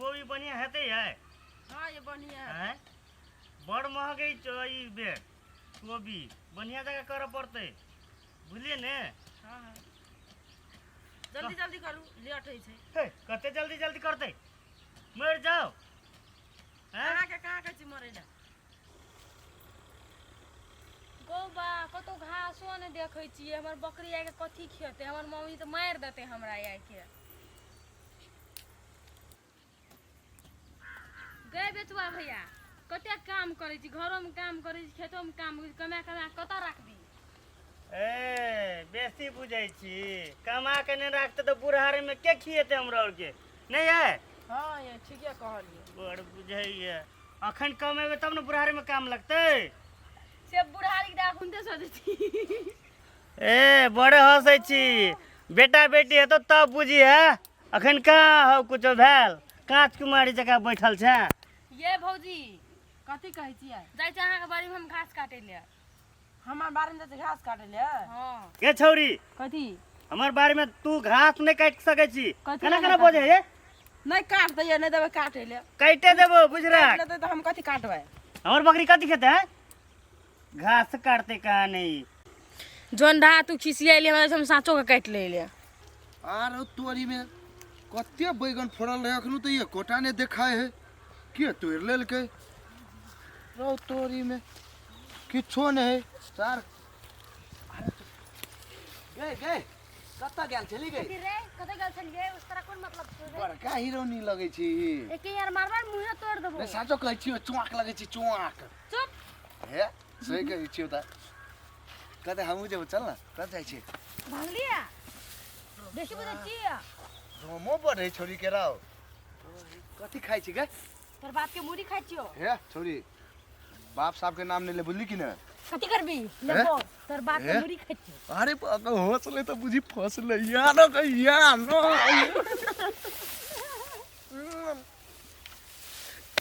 कोबी बढ़िया हेतै है? हाँ ये बढ़िया है। आँय? बड़ महग है ई बेर कोबी, बढ़िया जगह करऽ पड़तै, बुझलियै ने? हाँ हाँ, जल्दी जल्दी करू, लेट होइ छै। हे, कते जल्दी जल्दी करतै, मरि जाओ। आँय? अहाँके कहाँ कहै छी मरै लए? गौ बा, कतौ घासो नहि देखै छियै। हमर बकरी आके कथी खेतै? हमर मम्मी तऽ मारि देतै हमरा आके। गै बेचुआ भैया, कतेक काम करै छी, घरोमे काम करै छी, खेतोमे काम करै छी, कमा कमा कतऽ राखबी? ए, बेसी बुझै छी। कमा के नहि राखतै तऽ बुढ़ारीमे के खिएतै हमरा आरके? नहि है? हाँ ये ठीके कहलियै। बड़ बुझैए। अखन कमेबै तब ने बुढ़ारीमे काम लगतै। से बुढ़ारी के अखुनते सोचै छी। ए, बड़े हंसै छी। बेटा बेटी हेतौ तब बुझी है। अखन कहाँ हौ कुछो भेल, काँच कुमारी जकाँ बैठल छै। ये भौजी। कथी कहै छियै? जाइ छी अहाँके बाड़ीमे हम घास काटै लए। हमर बाड़ीमे जाइ छी घास काटै लए? हँ। ए छौरी। कथी? हमर बाड़ीमे तू घास नहि काटि सकै छी। कथी केना लए केना नहि बजै हे? नहि काट दैयै, नहि देबै काटै लए। काटे देबो, बुझ काटि राख। लेतै तऽ हम कथी काटबै? हमर बकरी कथी खेतै हैं? घास काटतै कहाँ नहीं। जोन ढा तू खिसियाइली हमरा, हम साँचो के काटि ले ले। आर तोरी में कते बैगन फड़ल रहे, अखनो तऽ एकोटा नहि देखाय है। के तोड़ि लेलकै रौ? तोरी में किछो नहि है सार। गए गए, कतऽ गेल छली गई? रे, कतऽ गेल छलियै उस तरह कोन मतलब छौ रे? बड़का हीरोनी लगै छी। एके यार मारबार मुँहे तोड़ देबो। नहि, साचो कहै छियौ, चुआक लगै छी, चुआक। चुप। हे, सही कहै छियौ। तऽ कतऽ हमहूँ जेबौ, चल ने, कतऽ जाइ छी? भागलियै बेसी बुझै छियै। रोमो बढ़ै छोरी के राव। कथी खाइ छी गे? तोर बाप के मुड़ी खाइ छियो। हे छोरी, बाप साहब के नाम नहि ले, बुझली कि ने? कथी करबी लेबो, तोर बाप के हे? मुड़ी खाइ छियो। अरे बाप, हंसले तऽ बुझी फसले या न या न।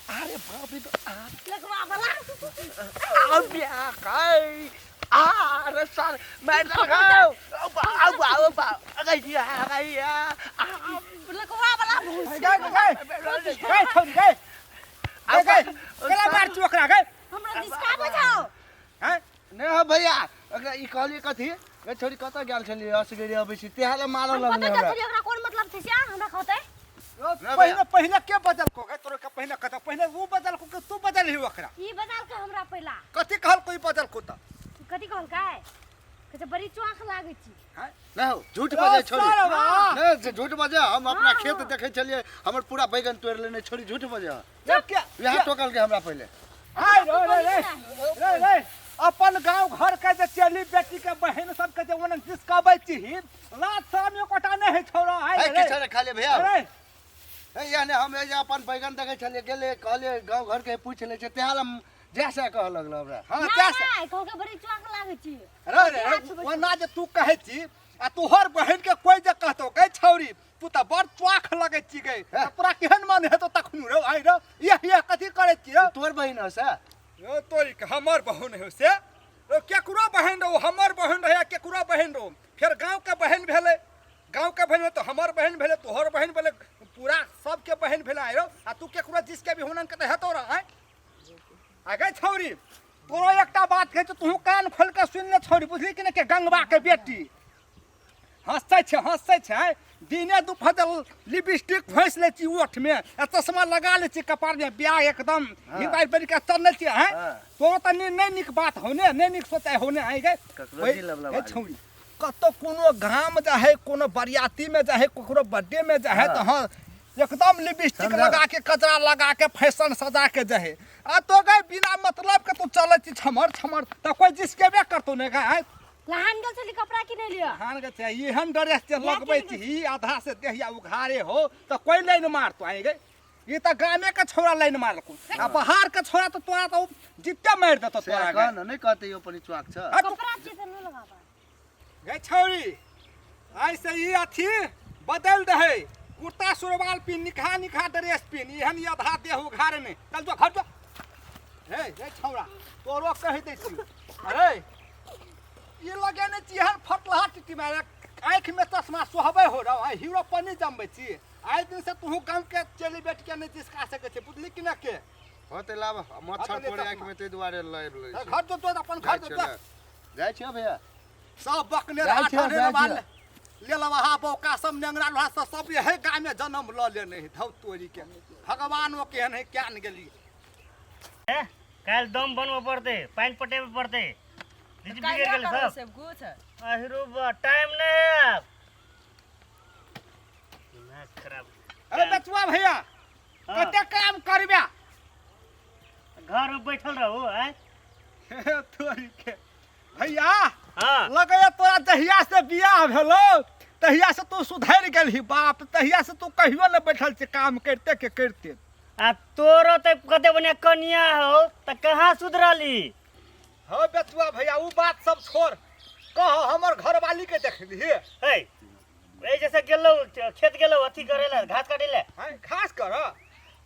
अरे बाप रे, तो आ लगवा वाला। आ बिया खाई आ। अरे सर, मैं लगाओ आ आ आ आ आ आ। लगवा वाला भूस। गए गए गए छोड़ी गए गए गए, केला मार छु ओकरा गए? हमरा दिसका बुझाओ। हैं? नहि हो भैया, ओकरा ई कहलियै कथी गे छोरी, कतऽ गेल छलियै? असगरे अबै छी तेहा लए मारऽ हम लगलै कतऽ गेल हमरा। छलियै, ओकरा कोन मतलब छै से हमरा कहतै? पहिले पहिले के बदल को गए तोरे के? पहिले कतऽ पहिले वो बदल को के तू बदल ही ओकरा? ई बदल के हमरा पहिला। कथी कहल कोई बदल को तऽ? कथी कहलकै? कहै छै बड़ी चौक लागै छी। नहि हो, झूठ बजै छोरी। सरवा। नहि से झूठ बजै। हम अपना हाँ, खेत हाँ। देखै छलियै, हमर पूरा बैगन तोड़ि लेने छोरी। झूठ बजै। के इएह टोकल के हमरा पहिले। आय रे रे रे रे रे, अपन गांव घर के जे चली बेटी के बहन सब के जे ओनन जिसकाबै छी, लाज शरम एकोटा नहि है छौड़ा। आय है रे। किछो नहि खाली भैया। रे। हे, यह ने हम जे अपन बैगन देखै छलियै, गेलियै, कहलियै गाँव घर के पूछि लै छै, तेहा लए जै से कहऽ लगल हमरा। हाँ, नहि तें से। नहि, कहलकै बड़ी चौक लागै छी। रे रे रे, ओना जे तू कहै छी आ तोहर बहन के कोई जे कहतो, गै छौरी, तू तऽ बड़ च्वाख लगै छी गै, तऽ तोरा केहन मन हेतौ तखनु रौ? आइ रौ, यह यह कथी करै छी रौ? तोहर बहिन हो से? रौ तोरी के, हमर बहन हो से रौ? केकरो बहन रौ, हमर बहन रहै या केकरो बहन रौ, फेर गाँव के बहन भेलै। गाँव के बहन तऽ हमर बहन भेलै, तोहर बहन भेलै, पूरा सबके बहन भेलै। आइ रौ, आ तू केकरो जिसके भी हुनन के तऽ हेतौ रौ। आइ आ गै छौरी, तोरो एकटा बात कहै छौ, तूहू कान खोलि कऽ सुनि ले छौरी, बुझली कि नहि? के गंगवा के बेटी हँसै छै, हँसै छै। दिने दुपहर लिपस्टिक घोसि लै छी ओठमे आ चश्मा लगा लै छी कपारमे, बियाह एकदम हिमालय बनि कऽ चलै छी। आँय? हाँ। तोरो तऽ नहि नीक बात हौ ने, नहि नीक सोचाइ हौ ने। आँय गै? ककरो जी लबलबा गै छौरी, कतौ कोनो गाम जाहे, कोनो बरियातीमे जाहे, ककरो बर्थडेमे जाहे तऽ हँ एकदम लिपस्टिक समझल? लगा के, कजरा लगा के, फैशन सजा के जाहे। आ तो गए बिना मतलब के तू चलै छी छमर छमर, तऽ कोइ जिसकेबे करतौ ने गै? आँय? लहान गेल छली कपड़ा किनै लिअ। धान के छै एहन ड्रेस जे या लगबै किन छी, आधा से देहिया उघारे हो तऽ कोइ लाइन मारतो? आइ गै, ई तऽ गामे के छौड़ा लाइन मारलको, आ बाहर के छौड़ा तऽ तोरा तऽ जित्ते मारि देतौ से तोरा कह गै। ने, नहि कहतै यौ पनी चुआक छ। आ तू कपड़ा छियै तऽ नहि लगाबा। गै छौड़ी, आइ से ई अथी बदलि दहै, कुर्ता सुरवाल पिन, निकहा निकहा ड्रेस पिन, एहन ई आधा देह उघारे नहि। चल जो घर जो। हे हे छौड़ा, तोरो कहि दै छी। अरे ई लगेने छी एहन फटलहा टिटी मारे, आँखिमे चश्मा सोहबै हो रौ, आ हीरो पन्नी जमबै छी। आइ दिन से तू गाँव के चली बैठ के नहीं चिसका सकै छै, बुझली कि ना के? हो तऽ लाब, मच्छर हाँ, तऽ ले पड़े चश्मा। आँखिमे, ताहि दुआरे लाबि लै छी। घर जो तो अपन घर जाइ जो छियौ तो ने। जाइ छियौ भैया। सब बकने जाइ छियौ, रहा जाइ बाल छियौ। ले लबहा बौका सब नेंगरा लोहा सब सब यही गाँव में जन्म ल लेने है। धौ तोरी के भगवान ओ केहन है क्या न गेली। काल्हि दम बनबऽ पड़तै, पानि पटेबऽ पड़तै। बीज बिगड़ि गेलै सब। सब कुछ अहिरो बा, टाइम नहि है आब। दिमाग खराब। अरे बचुआ भैया, हाँ। कते काम करबे? घर में बैठल रहू आँय। तोरी के भैया, हाँ। लगैया तोरा जहिया से बियाह भेलो तहिया से तू सुधरि गेलही बाप, तहिया से तू कहियो ने बैठल छै काम करिते के करिते। आ तोरो तऽ कते बढ़िया कनिया हो तऽ कहाँ सुधरली? हाँ बेचुआ भैया, उ बात सब छोड़, कह हमर घरवाली के देखलिही? है ए जैसे गेलो खेत, गेलो अथी करे ला, घास काटे ला। हैं, घास कर?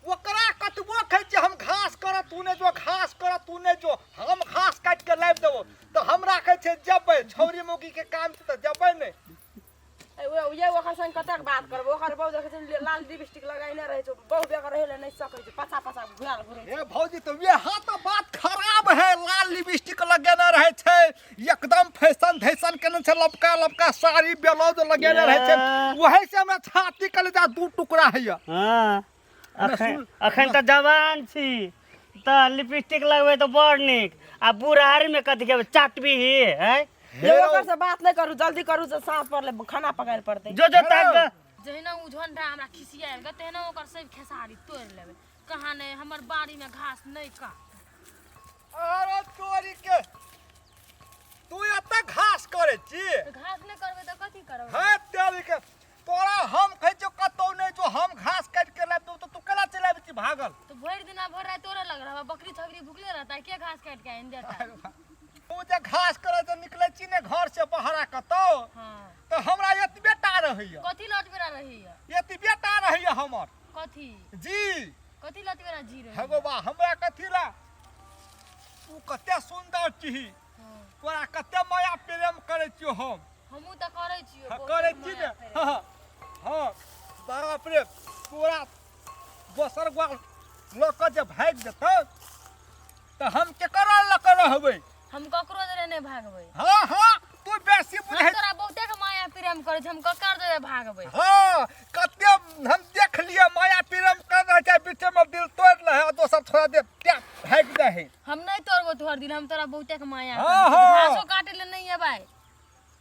ओकरा कतबो कहै छियै हम घास कर तू नहि जो, घास कर तू नहि जो, हम घास काटि के लाबि देबो, तऽ हमरा कहै छै जेबै, छौरी मौगी के काम छै तऽ जेबै नहि। ये ओकर संग कतेक बात करबै? ओकर बहु देखै छै लाल लिपस्टिक लगैने रहै छै, बहु बेगर रहै लए नहि सकै छै, पछा पछा घुराल घुरै छै। हे भौजी, तऽ वएह तऽ बात खराब है। लाल लिपस्टिक लगेने रहै छै, एकदम फैशन धैशन केने छै, लपका लपका साड़ी ब्लाउज लगेने रहै छै, वही से हमरा छाती कलेजा दू टुकड़ा होइया। हाँ, अखन अखन तऽ जवान छी तऽ लिपस्टिक लगबै तऽ बड़ नीक, आ बुढ़ारी में कथी खेबै? चाटबी ही है। ये ओकर से बात नहि करू, जल्दी करू जे साँझ पड़लै, खाना पकायल पड़तै। जो जो ताक दे। जहिना ओ झंडा हमरा खिसियायल गे, तहिना ओकर सब खेसारी तोड़ि लेबै। कहाँ नहि हमर बाड़ीमे घास नहि काट। अरे तोरी के, तू एते घास करै छी? तऽ घास नहि करबै तऽ कथी करबै? हे तेरी के, तोरा हम कहै छियौ कतौ नहि जो, हम घास काटि के लाबि देबौ, तऽ तू केना चलि आबै छी भागल? तऽ भरि दिना भरि राति तोरे लग रहबै, बकरी छकरी भुखले रहता, के घास काटि के आनि देता? तू जे घास करे जे निकलै छी ने घर से बहरा कतौ, हाँ, तऽ हमरा एतबे टा रहैया। कथी लटबेरा रहैया? एतबे टा रहैया हमर। कथी? जी। कथी लटबेरा जी रहैया? हे गो बा, हमरा कथी ला? तू कते सुन्दर छीही, तोरा कते माया प्रेम करै छियौ हम। हमहूँ तऽ करै छियौ। हाँ, बहुत करै छी माया ने। प्रेम। हाँ हाँ, बाप रे, तोरा दोसर ग्वाल लऽ कऽ जे भागि जेतौ तऽ हम केकरा लऽ कऽ रहबै? हम ककरो जरे नहि भागबै। हाँ हाँ, तू बेसी हम बुझै। तोरा बहुते के माया प्रेम करै छी, हम ककर जरे भागबै? हाँ, कते हम देख लियै माया प्रेम कर रहल छै, बीचे में दिल तोड़ि लै है आ दोसर छोड़ा दे त्या भागि जाइ है। हम नहि तोड़बो तोहर दिल, हम तोरा बहुते के माया हाँ, करै छी। हाँ। घासो काटे ले नहि एबै?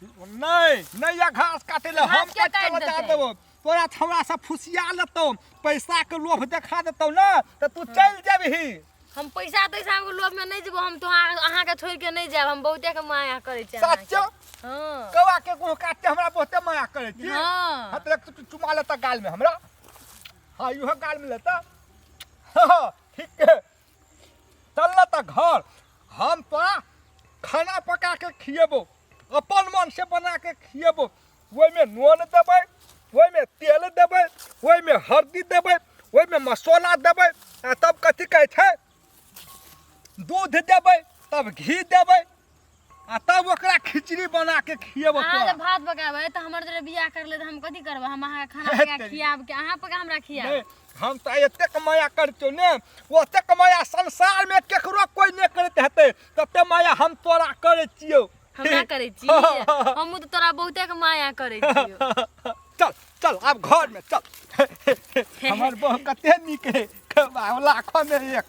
नहीं नहीं, या घास काटे ले घास हम के काटि के काटि बचा देतै? देबो। तोरा छौड़ा सब फुसिया लेतौ, पैसा के लोभ देखा देतौ ने तऽ तू चलि जेबही। हम पैसा तैसा के लोभ में नहीं जेबो, हम तो अहाँ के छोड़ के नहीं जाब, हम बहुते के माया करै छी अहाँके। सच? हाँ। कौआ के गुह काटते हमरा बहुते माया करै छी? हाँ। हाँ, तऽ एक तू चुमा लेता गाल में हमरा। हाँ, इहो गाल में लेता। हाँ, ठीक है, चल न तऽ घर, हम तोरा खाना पका के खिएबो, अपन मन से बना के खिएबो। ओहिमे नून देबै, ओहिमे तेल देबै, ओहिमे हल्दी देबै, ओहिमे मसाला देबै, आ तब कथी कहै छै दूध देबै, तब घी देबै, आ तब ओकरा खिचड़ी बना के खिएबो। अहाँ तोरा जे भात पकाबै तऽ हमर जरे बियाह कर ले तऽ हम कथी करबै? हम अहाँके खाना पका के खियाब के अहाँ पका हमरा खियाब? नहीं, हम तऽ एतेक माया करतौ ने, ओतेक माया संसारमे केकरो कोइ नहि करैत हेतै, तते माया हम तोरा करै छियौ। हमरा करै छी? हमहूँ तऽ तोरा बहुते के माया करै छियौ। चल चल, आब घरमे चल। हमर बहु कते नीक है, लाखों में एक।